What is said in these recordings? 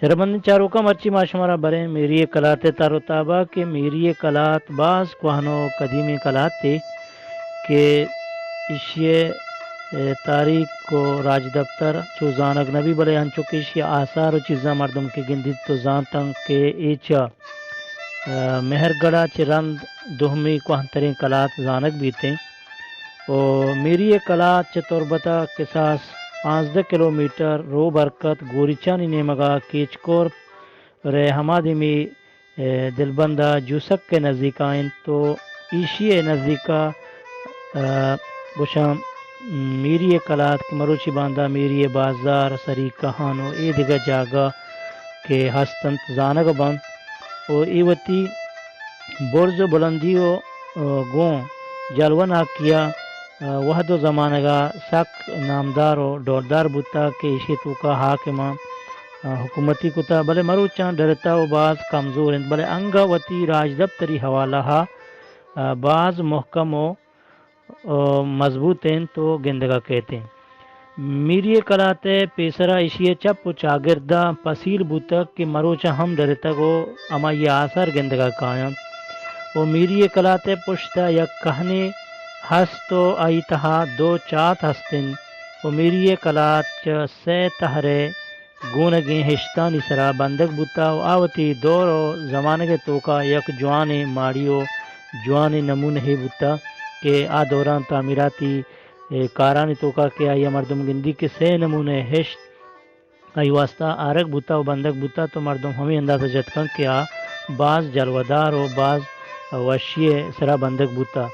شرپمندیں چاروکاں، مرچی ما شمارا بریں میری ءِ کلات ءِ تر ءُ تاب ءَ کہ میری ءِ کلات باز کوہن ءُ قدیمیں کلاتے کہ ایشی ءِ، اے، تاریخ ءُ راجدپتر چو زانگ نہ بی، بلے انچو کہ ایشی ءِ آثار ءُ چیزاں مردم کہ گندیت ءُ زانتنت کہ اے چہ، اے، مہرگڑھ ءَ چہ رند دومی کوہنتریں کلات زانگ بیتیں۔ ءُ میری ءِ کلات چہ تربت ءَ کساس پانزدہ کلومیٹر روبرکت گوریچانی نیمگ ءَ کیچ کرپ ءِ ہما دیمی، اے، دلبند ءَ جوسک ءِ نزیک ءَ انت ءُ ایشی ءِ نزیک ءَ، اے، گوشاں میری ءِ کلات کہ مروچی باندا میری ءِ بازار، سری کہن ءُ اے دگہ جاگہ کہ ہست انت زانگ بنت ءُ اے وتی برز ءُ بلندی ءُ، اے، گوں جلوناکی ءَ، اے، وہد ءُ زمانگ ءَ سک نامدار ءُ ڈولدار بوتگ کہ ایشی ءِ توکا حاکماں، اے، حکومتی کتگ، بلے مروچاں ڈرتگ ءُ باز کمزور انت، بلے انگہ وتی راجدپتری حوالہ ءَ، اے، باز مہکم ءُ، اے، مضبوط انت ءُ گندگ ءَ کیت انت۔ میری ءِ کلات ءِ پیسرا ایشی ءِ چپ ءُ چاگرد ءَ پسیل بوتگ کہ مروچاں ہم ڈرتگ ءُ ہمائی ءِ آثار گندگ ءَ کاینت ءُ میری ءِ کلات ءِ پشت ءَ یک کہنے ہست ءُ آئی تہا دو چات ہست انت ءُ میری ءِ کلات چہ سئے تہر ءِ گونگیں ہشتانی سرا بندگ بوتگ ءُ آ وتی دور ءُ زمانگ ءِ توکا یک جوانیں ماڑی ءُ جوانیں نمونہے بوتگ کہ آ دوراں تعمیراتی، اے، کارانی توکا کہ آئی ءَ مردم گندی کہ سئے نمونہ ہشت آئی واسطہ آرگ بوتگ ءُ بندگ بوتگ، تو مردم ہمے اندازہ جت کنت کہ آ باز جلوہ دار ءُ باز وشی ءِ سرا بندگ بوتگ۔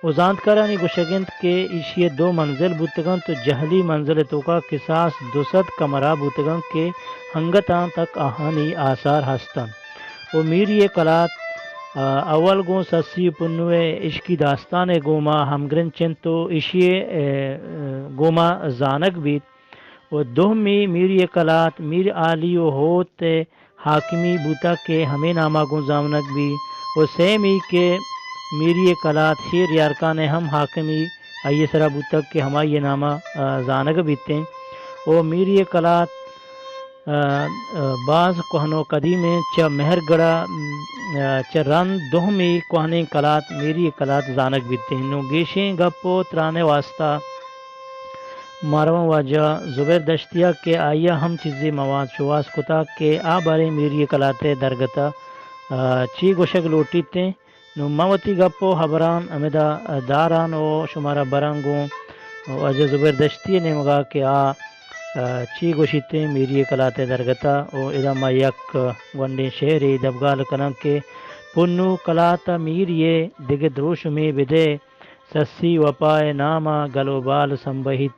ءُ زانتکارانی گوشگ انت کہ ایشی ءِ دو منزل بوتگ انت ءُ جہلی منزل ءِ توکا کساس دو سد کمرہ بوتگ انت کہ انگتاں تک آہانی آثار ہست انت۔ ءُ میری ءِ کلات، آ، اول گوں سسی ءُ پنو ءِ عشقی داستان ءِ گوما ہمگرنچ انت ءُ ایشی ءِ، اے، گوما زانگ بیت۔ ءُ دومی میری ءِ کلات میر عالی ءُ ہوت ءِ حاکمی بوتگ کہ ہمے ناما گوں زانگ بی۔ ءُ سیمی کہ میری ءِ کلات ہیر یارکان ءِ ہم حاکمی آئی ءِ سرا بوتگ کہ ہمائی ءِ ناما، آ، زانگ بیتیں۔ ءُ میری ءِ کلات، آ، آ، باز کوہن ءُ قدیمیں، چہ مہرگڑھ ءَ، آ، چہ رند دومی کوہنیں کلات میری ءِ کلات زانگ بیتیں۔ نوں گیشیں گپ ءُ تران ءِ واسطہ ما رواں واجہ زبیر دشتی ءَ کہ آئی ءَ ہم چیزے مواد شوہاز کتگ کہ آ باریں میری ءِ کلات ءِ درگت ءَ، آ، چی گوشگ لوٹیت ایں۔ نوں من وتی گپ ءُ ہبراں ہمدا داراں ءُ شمارا براں گوں واجہ زبیر دشتی ءِ نیمگ ءَ کہ آ، آ، چی گوشیت ایں میری ءِ کلات ءِ درگت ءَ۔ ءُ ادا ما یک گونڈیں شعرے دبگال کناں کہ پنو کلات ءَ میری ءِ دگہ دروشمے بدئے، سسی وپا ءِ نام ءَ گل ءُ بال سمبہیت۔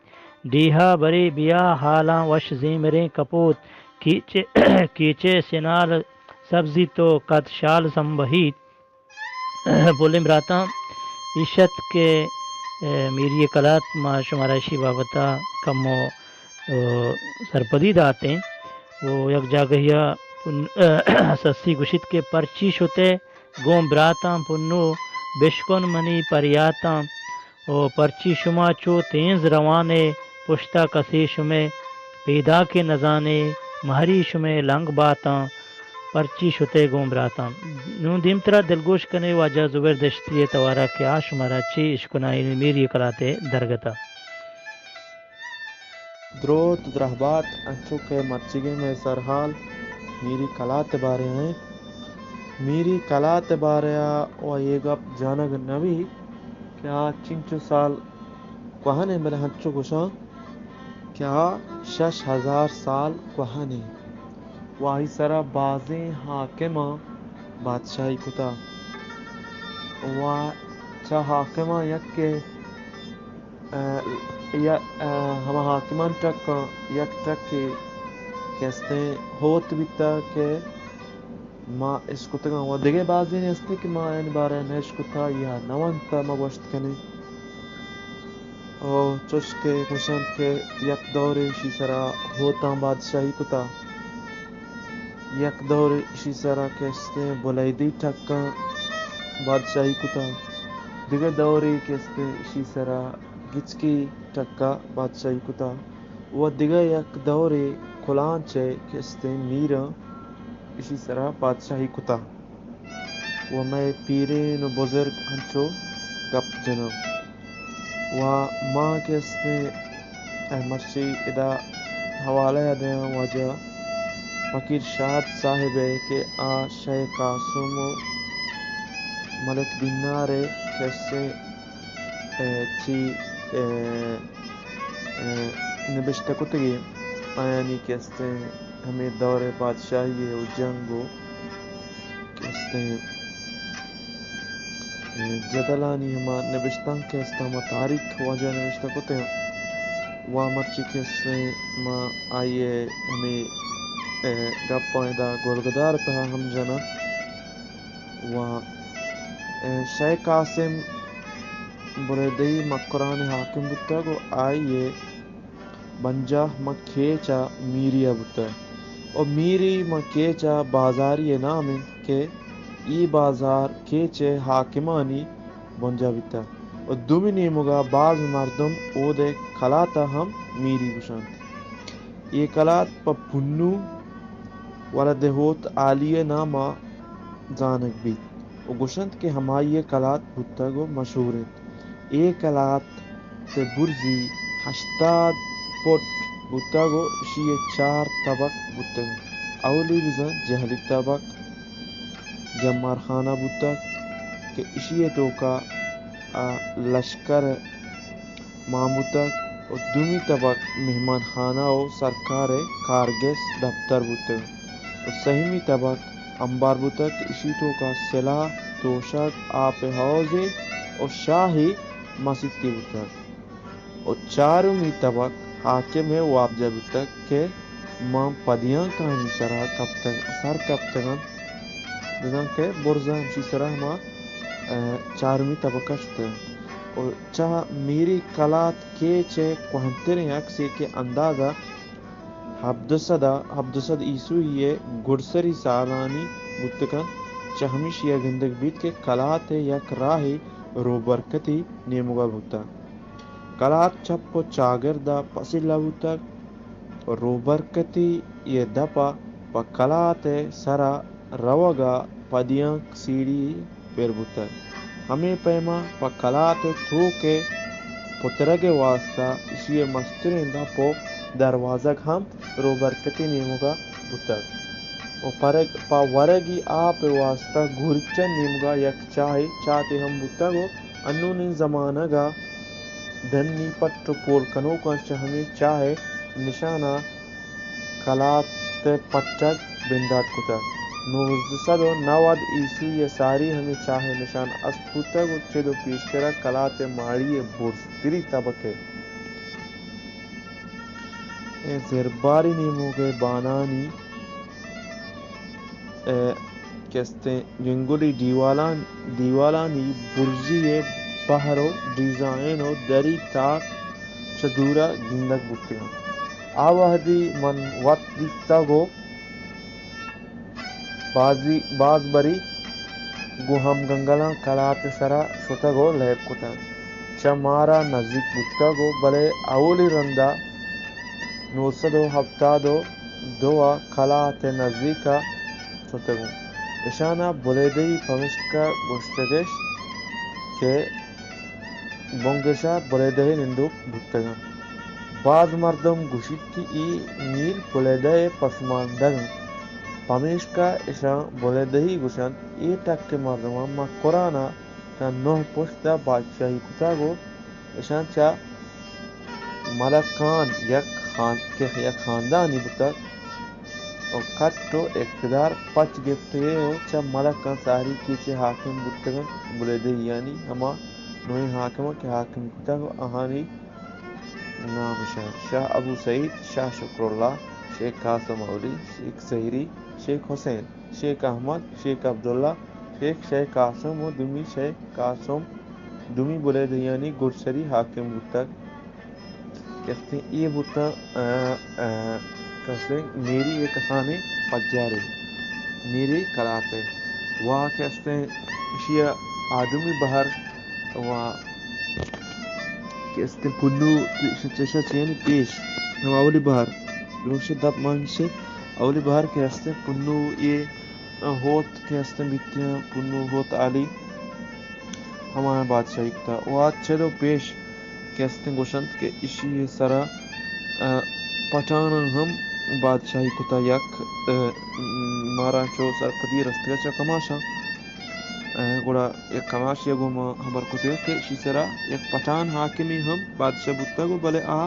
ڈیہہ ءَ برے بیا ہالاں وش زیمریں کپوت، کیچ، کیچ ءِ سنال سبزیت ءُ کد شال سمبہیت۔ پلیں براتاں، ایش ات کہ، اے، میری ءِ کلات ما شمارا اشی بابت ءَ کمو، او، سرپدی داتیں۔ او یک جاگہے ءَ پن-، سسی گوشیت کہ پرچی شتے گوں براتاں پنو، بشکن منی پریاتاں۔ او پرچی شما چو تینز روانے، پشتا کسے شمے پیداکے نزانے، مہری شمے لنگ باتاں، پرچی شتے گوں براتاں۔ نوں دیمترا دلگوش کنے واجہ زبیر دشتی ءِ توارا کہ آ شمارا چے اشکنائینی میری کلات ءِ درگتا۔ دروت درہبات، انچو کہ مرچیگیں مئے سرحال میری کلات ءِ بارے ءَ ایں۔ میری کلات ءِ بارے ءَ و اے گپ جانگ نہ بی کہ آ چنچو سال کوہن ایں، بلے انچو گوشاں کہ آ شش ہزار سال کوہن ایں و آئی سرا بازیں حاکماں بادشاہی کتا و چہ حاکماں یکے، ءَ، یا، ءَ، ہما حاکمان ٹکاں یک ٹکے کہ استیں ہوت بیتا کہ ما اشکتگاں و دگہ بازینے استیں کہ ما آیانی بارہ ءَ نہ اشکتا یا نہ ونتا، ما گوشت کنیں۔ او چوش کہ گوشنت کہ یک دورے اشی سرا ہوتاں بادشاہی کتا، یک دورے اشی سرا کہ استیں بلیدی ٹکاں بادشاہی کتا، دگہ دورے کہ استیں اشی سرا گچکی ٹکا بادشاہی کتا۔ و دگہ یک دورے کلانچ ءِ کہ استیں میراں اشی سرا بادشاہی کتا و مئے پیرین و بزرگ ہنچو گپ جناں۔ و ما کہ استیں، اے، مرچی ادا حوالہ ءَ دیاں واجہ فقیر شاد صاحب ءِ کہ آ شے قاسم و ملک دینار ءِ کہ استیں، اے، چی، اے، اے، نبشتہ کتگی، آیانی کہ استیں ہمے دور ءِ بادشاہی ءُ جنگ ءُ کہ استیں، اے، جدلانی ہما نبشتانک کہ استاں، ہما تاریخ واجہ نبشتہ کتیں و مرچی کہ استیں ما آئی ءِ ہمے، اے، گپاں ادا گلگدار ءِ تہا ہم جناں و، اے، شے قاسم بلیدہی مکران ءِ حاکم بوتگ و آئی ءِ بنجاہ ماں کیچ ءَ میری ءَ بوتگ و میری ماں کیچ ءَ بازاری ءِ نام انت کہ اے بازار کیچ ءِ حاکمانی بنجاہ بیتگ و دومی نیمگ ءَ باز مردم اود ءِ کلات ءَ ہم میری گوشنت۔ اے کلات پہ پنو ولد ہوت عالی ءِ نام ءَ زانگ بیت و گوشنت کہ ہمائی ءِ کلات بوتگ و مشہور انت۔ اے کلات ءِ برزی ہشتاد پٹ بوتگ و اشی ءِ چار طبق بوتگ۔ اولی بزاں جہلی طبق جمار خانہ بوتگ کہ اشی ءِ توکا، آ، لشکر مان بوتگ و دومی طبق مہمان خانہ و سرکار ءِ کارگس دپتر بوتگ و سہمی طبق امبار بوتگ کہ اشی توکا سلاہ، توشگ، آپ ءِ حوضے و شاہی مسیتے بوتگ و چارمی طبق حاکم ءِ وابجاہ بوتگ کہ مان پدیانکانی سرا کپتگ، سر کپتگ انت، بزاں کہ برزا ہمشی سرا ہما، اے، چارمی طبقہ شتگ انت و چہ میری کلات کیچ ءِ کوہنتریں عکسے کہ اندازہ ہبدہ سد ءَ، ہبدہ سد عیسوی ءِ گڈسری سالانی بوت کنت، چہ ہمیشی ءَ گندگ بیت کہ کلات ءِ یک راہے روبرکتی نیمگ ءَ بوتگ۔ کلات چپ و چاگرد ءَ پسیلہ بوتگ و روبرکتی ءِ دپ ءَ پہ کلات ءِ سر ءَ روگ ءَ پدیانک سیڑھی پر بوتگ۔ ہمے پیما پہ کلات ءِ توک ءِ پترگ ءِ واستا ایشی ءِ مستریں دپ و دروازگ ہم روبرکتی نیمگ ءَ بوتگ و پرگ، پہ ورگی آپ ءِ واستا گورچن نیمگ ءَ یک چاہے چاتے ہم بوتگ و انونیں زمانگ ءَ ڈنی پٹ و پول کنوکاں چہ ہمے چاہ ءِ نشان ءَ کلات ءِ پٹگ بندات کتگ۔ نوزدہ سد و نود عیسوی ءَ ساری ہمے چاہ ءِ نشان است بوتگ و چد و پیشتر ءَ کلات ءِ ماڑی ءِ برزتری طبقہ ءِ زرباری نیموگ ءِ بانانی ءِ کہ استیں گنگلی دیوالان، دیوالانی برزی ءِ بہر و ڈیزائن و دری تاک چہ دور ءَ گندگ بوتگ انت۔ آ وہدی من وت دیستگ و بازی، باز بری گوں ہمگنگلاں کلات ءِ سرا شتگ و لیب کتگ۔ چہ مارا نزیک بوتگ و بلے اولی رندا نو سد و ہپتاد و دو ءَ کلات ءِ نزیک ءَ شتگ اوں۔ اشانا بلیدہی پمشکا گوشتگش کہ بنگشا بلیدہی نندوک بوتگ انت۔ باز مردم گوشیت کہ اے میر بلیدہ ءِ پسماندگ انت، پمیشکا اشاں بلیدہی گوشنت۔ اے ٹک ءِ مردماں مکران ءَ تاں نوہ پشت ءَ بادشاہی کتگ و اشاں چہ ملکان یک خان-، کہ یک خاندانی بوتگ و کٹ و اقتدار پچ گپتگ و چہ ملکان ساری کیچ ءِ حاکم بوتگ انت۔ بلیدہیانی ہما نوئیں حاکماں کہ حاکم کتگ و آہانی نام شاہ، شاہ ابو سعید، شاہ شکراللہ، شیخ قاسم اولی، شیخ سحری، شیخ حسین، شیخ احمد، شیخ عبداللہ، شیخ شے قاسم و دومی شے قاسم دومی بلیدہیانی گڈسری حاکم بوتگ۔ کہ استیں اے بوتاں، ا، ا، کہ استیں میری ءِ کسانیں پجارے، میری کلات ءِ وا کہ استیں ایشی ءَ آدمی بہر وا کہ استیں پنو چشا چیانی پیش ہما اولی بہر دروشے دپ مان گشے، اولی بہر کہ ہستیں پنو اے ہوت کہ ہستیں بیتیاں، پنو ہوت عالی ہمایاں بادشاہی کتا۔ و آ چد و پیش کہ ہستیں گوشنت کہ اشی سرا، آ، پٹھاناں ہم بادشاہی کتا۔ یک، آ، مارا چو سرپدی رستگا چہ کماشاں، آ، گڑا یک کماشی گوما ہبر کتے کہ اشی سرا یک پٹھان حاکمی ہم بادشاہ بوتگ و بلے آ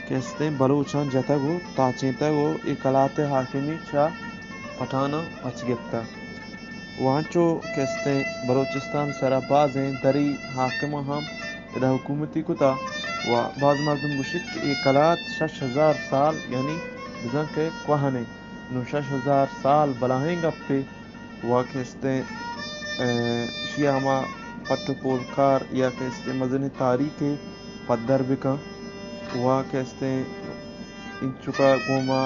کہ استیں بلوچاں جتگ و تاچینتگ و اے کلات ء حاکمی چہ پٹھاناں پچ گپتگ و انچو کہ استیں بلوچستان سرا بازیں دری حاکماں ہم ادا حکومتی کتا و باز مردم گوشیت کہ اے کلات شش ہزار سال، یعنی بزاں کہ کوہن انت۔ نوں شش ہزار سال بلاہیں گپے۔ وا کہ استیں، ء، اشی ء ہما پٹ و پولکار یا کہ استیں مزنیں تاریخے پدر بکن۔ وا کہ استیں انچکا گوں ما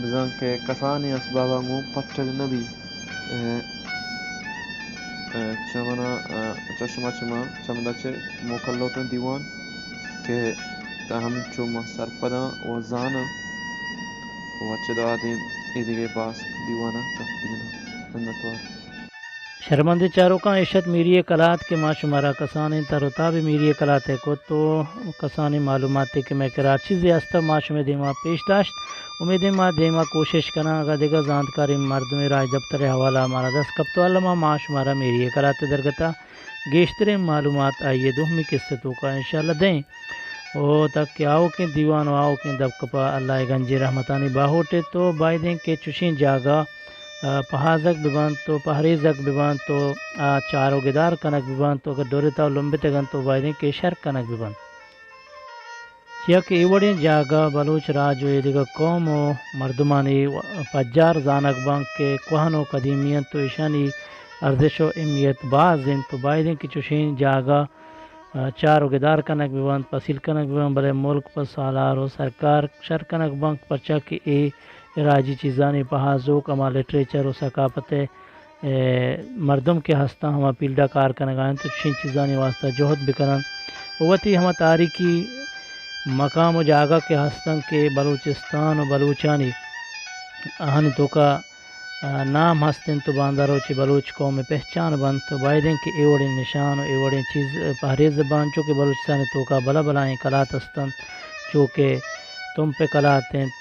بزاں کہ کسانیں اسباباں گوں پٹگ نہ بی۔ ء، ء، چہ منا، ء، چہ شما چہ ما چمدا چہ موکل لوٹاں دیوان کہ تا ہمینچو ما سرپداں و زاناں۔ و چہ دادیں اے دگہ باسک دیوان ء تک بجناں۔ منتوار۔ شرمندیں چاروکاں، ایش ات میری ء کلات کہ ما شمارا کسانیں تر و تاب میری ء کلات ء کت و کسانیں معلوماتے کہ مئے کرا ہر چیزے ہست ما شمئے دیما پیش داشت۔ امیدیں ما دیما کوشش کناں اگاں دگہ زانتکاریں مردمے راجدپتر ء حوالہ مارا دست کپت و الما ما شمارا میری ء کلات ء درگتا گیشتریں معلومات آئی ء دومی قسط ء توکا انشاءاللہ دیں۔ و تاکہ آؤکیں دیوان و آؤکیں دبکپا اللہ ء گنجیں رحمتانی باہوٹ ات و بائدیں کہ چشیں جاگہ، آ، پہازگ بہ بنت و پہریزگ بہ بنت و آ چار و گدار کنگ بہ بنت و اگہ ڈرتا و لمبتگ انت و بائدیں کہ شر کنگ بہ بنت۔ چیا کہ اے وڑیں جاگہ بلوچ راج و ایدگہ قوم و مردمانی پجار زانگ بنت کہ کوہن و قدیمی انت و ایشانی ارزش و اہمیت باز انت و بائدیں کہ چشیں جاگہ ء چار و گدار کنگ بہ بنت، پسیل کنگ بہ بنت، بلے ملک پہ سالار و سرکار شر کنگ بنت، پرچا کہ اے راجی چیزانی پہازوک ہما لٹریچر و ثقافت ء، ء مردم کہ ہستاں ہما فیلڈ ء کار کنگ ء انت، چشیں چیزانی واسطہ جہد بہ کن انت و وتی ہما تاریخی مقام و جاگہ کہ ہستاں کہ بلوچستان و بلوچانی آہانی توکا ء نام ہست انت و باندا روچے بلوچ قوم ء پہچان بنت و بائدیں کہ اے وڑیں نشان و اے وڑیں چیز پہریز بنت، چو کہ بلوچستان ء توکا بلا بلاہیں کلات ہست انت، چو کہ تمپ ء کلات انت،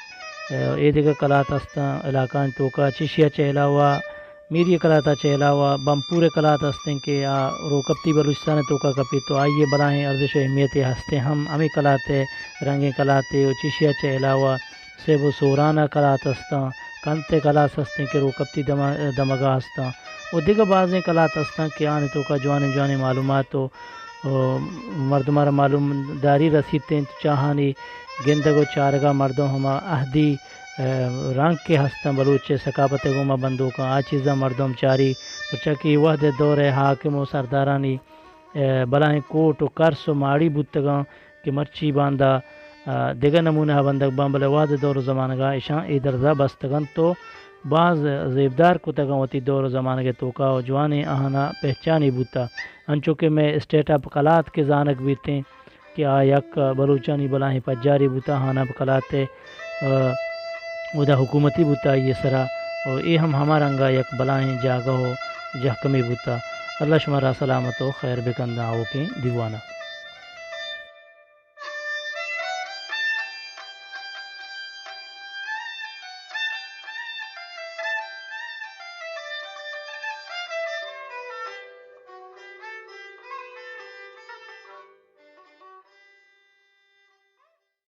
ء اے دگہ کلات ہستاں علاقہانی توکا۔ چشی ء چہ علاوہ میری ء کلات ء چہ علاوہ بمپور ء کلات ہست انت کہ آ روکپتی بلوچستان ء توکا کپیت و آئی ء بلاہیں ارزش و اہمیتے ہست انت ہم ہمے کلات ء رنگیں کلاتے و چشی ء چہ علاوہ سیب و سوران ء کلات ہستاں، کنت ء کلاس ہستیں کہ روکپتی دم-، دمگ ء ہستاں و دگہ بازیں کلات ہستاں کہ آنی توکا جوانیں جوانیں معلومات و، و مردم ء را معلومداری رسیت انت، چاہانی گندگ و چارگ ء مردم ہما اہدی، ء، رنگ کہ ہستاں بلوچ ء ثقافت ء گوما بندوکاں آ چیزاں مردم چاری، پرچا کہ اے وہد ء دور ء حاکم و سردارانی ء بلاہیں کوٹ و کرس و ماڑی بوتگاں کہ مرچی باندا، ء، دگہ نمونہ ء بندگ باں، بلے وہد ء دور و زمانگ ء اشاں اے درزا بستگ انت و باز زیبدار کتگاں وتی دور و زمانگ ء توکا و جوانیں آہانا پہچانی بوتا۔ انچو کہ مئے اسٹیٹ آف کلات کہ زانگ بیتیں کہ آ یک بلوچانی بلاہیں پجارے بوتا، آہانا پہ کلات ء، ء، اودا حکومتی بوتا آئی ء سرا و اے ہم ہما رنگا یک بلاہیں جاگہ و جہکمے بوتا۔ اللہ شمارا سلامت و خیر بکن داں آؤکیں دیوانا۔